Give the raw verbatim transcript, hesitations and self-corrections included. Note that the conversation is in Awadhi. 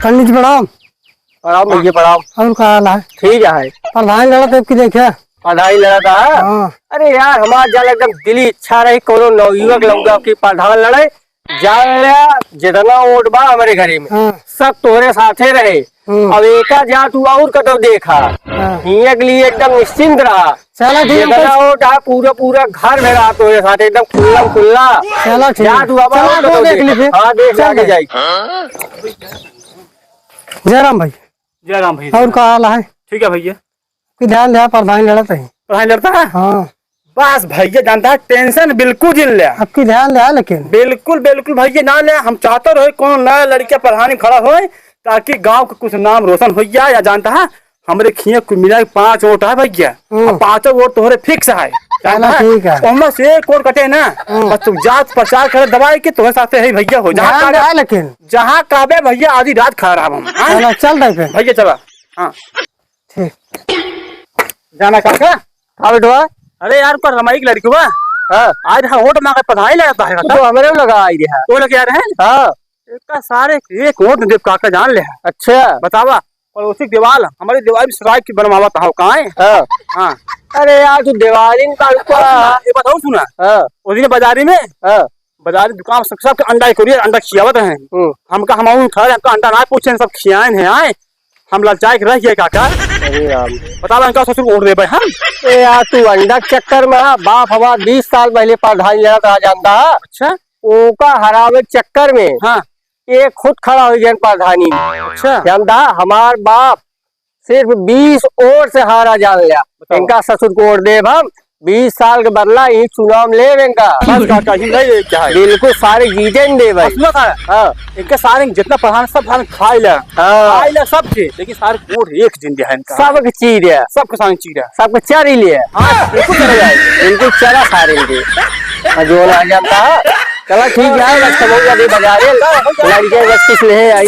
पंडित जी प्रणाम। प्रणाम भैया, प्रणाम। और का हाल है? ठीक है। प्रधान लड़त है आपकी देखे? प्रधान लड़त है? हाँ। अरे यार, हमार जान एकदम दिली इच्छा रही, कोनो नवयुवक लौंडा की प्रधान लड़े, जान लिया, जितना वोट बा हमरे घरे में, हाँ। सब तोहरे साथे रहे। हम्म। अब एका जा तू और कतौ देखा। हाँ। हियां के लिए एकदम निश्चिंत रहा। चला ठीक है, जितना अंकल। वोट है, पूरा, पूरा घर में रहा तोहरे साथे, एकदम खुल्ला, खुल्ला। चला ठीक है। जा तू अब चला और कतौ देख देखा। लीजिए। हाँ, देख चल आगे भाई। जाई। जय राम भाई। जय राम भैया। और का हाल है? ठीक है भैया। कि ध्यान दिया, प्रधान लड़त है। प्रधान लड़ता है? हाँ। बस भैया जानता है, tension बिल्कुल जिन ले। अब की ध्यान दिया लेकिन। बिल्कुल, बिल्कुल भैया ना ले। हम चाहते रहे कौन नया लड़का प्रधानी खड़ा होए, ताकि गांव का कुछ नाम रोशन हो जाए। या जानता है, हमरे खिया कुल मिला के पाँच वोट है भैया। हम्म। अब पाँचों वोट तोहरे fix है। जानता चला है? ठीक है। ओहमा से एक वोट कटे ना, हम्म। बस तू जात प्रचार करे दबाए के तोहरे साथे है भैया हो। जहाँ ध्यान कहबे, दिया लेकिन। जहाँ कहबे भैया आधी रात खड़ा रहब हम। हाँ? चला, चल रहे फिर। भैया चला। हाँ। ठीक। जाना काका? हाँ बेटवा। अरे यार, पर रमाई की लड़की बा। हाँ। आज हाँ वोट मांगे पधाई लड़ता है तू काका। तो हमरे लगा आई रहा। तो लगे आ रहे हैं? हाँ। इसका सारे एक वोट देव काका जान ले। अच्छा। बतावा, पड़ोसी के दीवाल, हमारी दीवाल भी सराय की बनवावत हो काहे? हाँ। हाँ। अरे यार, तू दीवाल ही निकाल को। ये बताओ सुना। हाँ। उस दिन बाजारी में हाँ। बाजारी दुकान सब, सबके अंडा एक अंडा खियावत हैं। हम्म। हमका हम खा रहे, हमका अंडा ना पूछे, सब खियाए हैं आए। हम ललचाए के रह गए काका। अरे राम। बतावा इनका ससुर को वोट देबे हम। ए यार, तू अंडा के चक्कर में हा, बाप हमार बीस साल पहले प्रधान लड़ा था, जानता हा? अच्छा। ओका हरावे के चक्कर में हाँ। ये खुद खड़ा हो गया प्रधानी में। अच्छा। जानता हा, हमार बाप सिर्फ बीस वोट से हारा जान लिया। बताओ। इनका ससुर को वोट देब हम, बीस साल के बदला ई चुनाव में लेब इनका। बस काका, ही नहीं है क्या है? बिल्कुल, सारे जीते न देब भाई। सुना था? हाँ। इनके सारे जितना प्रधान, सब प्रधान खाए ले। हाँ। खाए ले सबके, लेकिन सारे वोट एक दिन दिया है इनका। सबके चीर है। सबके सारे चीर है। सबके चर ही लिया। हाँ, बिल्कुल चला जाए। बिल्कुल चला सारे इनके। और जो ना जानता है, चला ठीक है, बस तो बहुत ज्यादा बजा रहे। लड़के बस कुछ ले आई।